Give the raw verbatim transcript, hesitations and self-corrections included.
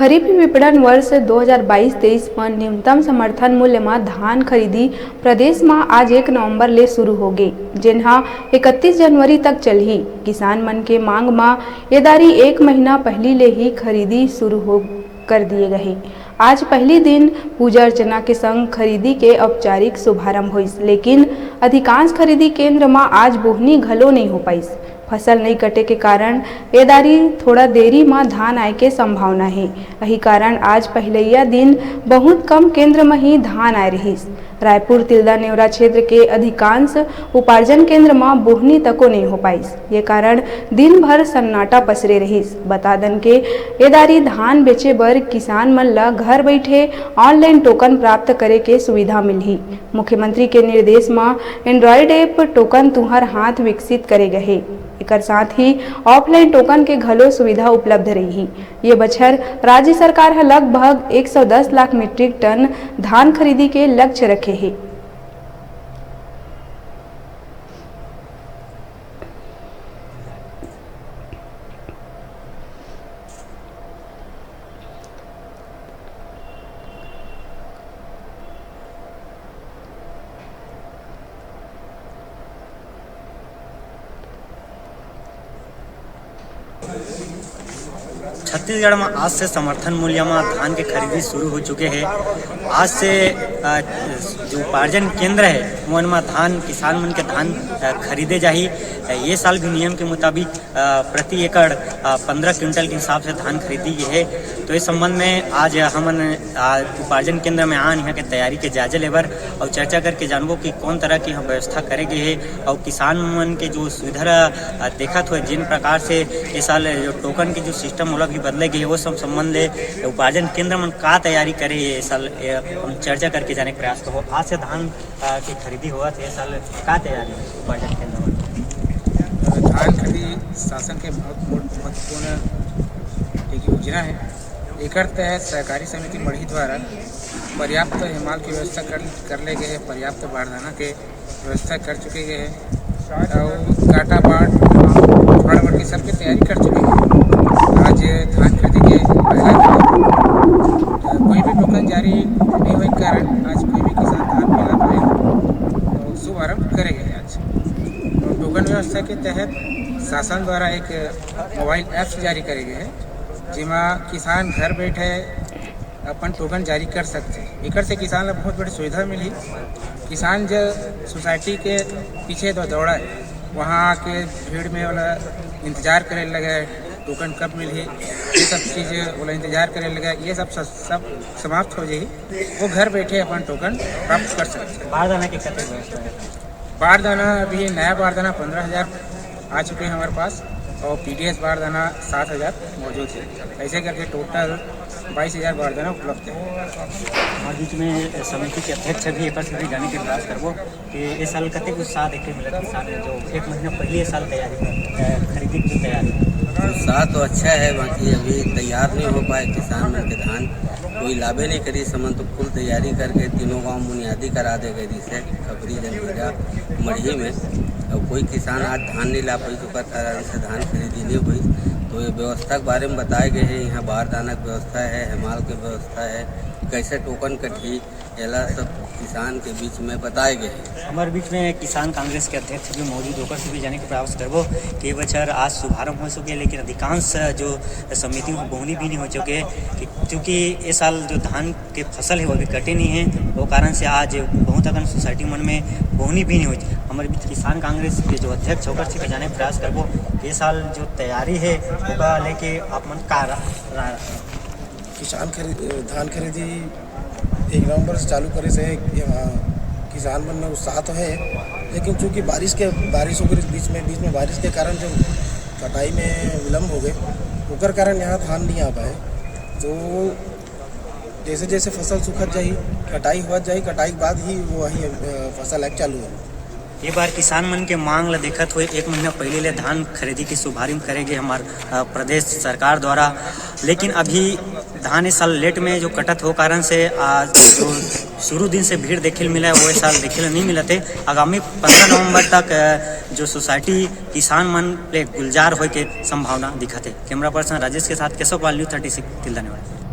खरीफ विपणन वर्ष दो हज़ार बाईस तेईस म न्यूनतम समर्थन मूल्य म धान खरीदी प्रदेश म आज एक नवंबर ले शुरू होगे, जेन ह इकतीस जनवरी तक चलही। किसान मन के मांग म ये दारी एक महीना पहिली ले ही खरीदी शुरू हो कर दिए गए। आज पहली दिन पूजा अर्चना के संग खरीदी के औपचारिक शुभारंभ होइस, लेकिन अधिकांश खरीदी केंद्र म आज बोहनी घलो नइ हो पाइस। फसल नइ कटे के कारण ए दारी थोड़ा देरी म धान आए के संभावना हे। यही कारण आज पहिलैया दिन बहुत कम केंद्र म ही धान आए रहिस। रायपुर तिल्दा नेवरा क्षेत्र के अधिकांश उपार्जन केंद्र म बोहनी तको नइ हो पाइस। ये कारण दिन भर सन्नाटा पसरे रहिस। बता दन के ए दारी धान बेचे बर किसान मन ल घर बैठे ऑनलाइन टोकन प्राप्त करे के सुविधा मिलही। मुख्यमंत्री के निर्देश म Android app टोकन तुंहर हाथ विकसित करे गए हे। एकर साथ ही ऑफलाइन टोकन के घलो सुविधा उपलब्ध रही। ये बछर राज्य सरकार ह लगभग एक सौ दस लाख मीट्रिक टन धान खरीदी के लक्ष्य रखे हे। छत्तीसगढ़ म आज से समर्थन मूल्य म धान के खरीदी शुरू हो चुके हे। आज से, अ, जो उपार्जन केंद्र हे, उमन म धान, किसान मन के धान, अ, खरीदे जाही। अ, ये साल भी नियम के मुताबिक, अ, प्रति एकड़, अ, पन्द्रह क्विंटल के हिसाब से धान खरीदी गे हे। तो इस संबंध में आज हमन, अ, उपार्जन केंद्र में आन, यहाँ के तैयारी के जायजा लेबर अउ चर्चा करके जानबो कि कौन तरह के यहाँ व्यवस्था करे गे हे। अउ किसान मन के जो सुविधा ल, अ, देखत हुए जिन प्रकार से ये साल जो टोकन के जो सिस्टम ओला भी बदले गे हे, वो सब संबंध ले उपार्जन केंद्र मन का तैयारी करे हे ये साल, ये हम चर्चा करके जाने के प्रयास करबो। आज से धान, अ, के खरीदी होवत हे, ये साल का तैयारी हे उपार्जन केंद्र मन? अ, धान खरीदी शासन के बहुत महत्वपूर्ण एक योजना हे। एकर तहत सहकारी समिति मड़ही द्वारा पर्याप्त हेमाल के व्यवस्था कर, कर ले गए हे, पर्याप्त बारदाना के व्यवस्था कर चुके गए हैं और काटा पाट, फाड़ वाड़ की सबकी तैयारी कर चुके हैं। आज धान खरीदी के पहला दिन है। कोई भी टोकन जारी नहीं होने के कारण आज कोई भी किसान धान नहीं ला पाए, तो शुभारंभ करेंगे आज। और टोकन व्यवस्था के तहत शासन द्वारा एक मोबाइल ऐप्स जारी करे गए हैं, जेमा किसान घर बैठे अपन टोकन जारी कर सकथे। एकर से किसान ला बहुत बड़ी सुविधा मिलही। किसान जब सोसाइटी के पीछे दौ-, दौड़ा है, वहाँ आके भीड़ में वाला इंतजार करे लगे, टोकन कब मिलही, ये सब चीज़ वाला इंतजार करे लगे, ये सब स-, सब समाप्त हो जाही। वो घर बैठे अपन टोकन प्राप्त कर सकथे। बारदाना के कतेक व्यवस्था है? बारदाना अभी नया बारदाना पन्द्रह हज़ार आ चुके हैं हमारे पास और पीडीएस बारदाना सात हज़ार मौजूद है। ऐसे करके टोटल बाईस हज़ार बारदाना उपलब्ध है। हमारे बीच में समिति के अध्यक्ष भी एक बार से भी जाने के प्रयास करबो कि इस साल कतेक उत्साह देखे मिला किसान में, जो एक महीना पहले इस साल तैयारी कर, अ, खरीदी की तैयारी। उत्साह तो अच्छा है, बाकी अभी तैयार नहीं हो पाए किसान मन के धान, कोई लाभे नहीं करी। समन तो फुल तैयारी करके तीनों गांव बुनियादी करा दे गए, जैसे खपरी, जंजीरा, मड़ही में। और कोई किसान आज धान नहीं ला पाई, ओकर कारण से धान खरीदी नहीं हुई। तो ये व्यवस्था के बारे में बताए गए हैं, यहाँ बारदाना के व्यवस्था है, हेमाल के व्यवस्था है, कैसे टोकन कटही, एला सब किसान के बीच में बताए गए हैं। हमारे बीच में किसान कांग्रेस के अध्यक्ष भी मौजूद होकर से भी जाने के प्रयास करबो कि ये बछर आज शुभारंभ हो चुके, लेकिन अधिकांश जो समिति में बोहनी भी नहीं हो चुके, कि-, क्योंकि ये साल जो धान के फसल है वो अभी कटे नहीं है, वो कारण से आज बहुत अकन सोसाइटी मन में बोहनी भी नहीं हुई। हमारे बीच किसान कांग्रेस के जो अध्यक्ष होकर से भी जाने के प्रयास करबो कि ये साल जो तैयारी है ओका लेके आप मन का रा-, रा-, किसान खरीद, धान खरीदी एक नवंबर से चालू करे से, अ, किसान मन में उत्साह तो है, लेकिन चूंकि बारिश के, बारिश ओकर बीच में, बीच में बारिश के कारण जो कटाई में विलंब हो गए, ओकर कारण यहाँ धान नहीं आ पाए। तो जैसे जैसे फसल सूखत जाही, कटाई होत जाही, कटाई के बाद ही वो वही, अ, फसल आए चालू हो। ये बार किसान मन के मांग ल देखत हुए एक महीना पहले ले धान खरीदी के शुभारंभ करे गे हमार, अ, प्रदेश सरकार द्वारा, लेकिन अभी धान इस साल लेट में जो कटत हो कारण से आज जो शुरू दिन से भीड़ देखे ल मिला है, वो इस साल देखे ल नहीं मिलत है। आगामी पन्द्रह नवंबर तक, अ, जो सोसाइटी किसान मन ले गुलजार होए के संभावना दिखत है। कैमरा पर्सन राजेश के साथ Keshav Pal, news thirty six, Tilda नेवाड़ा।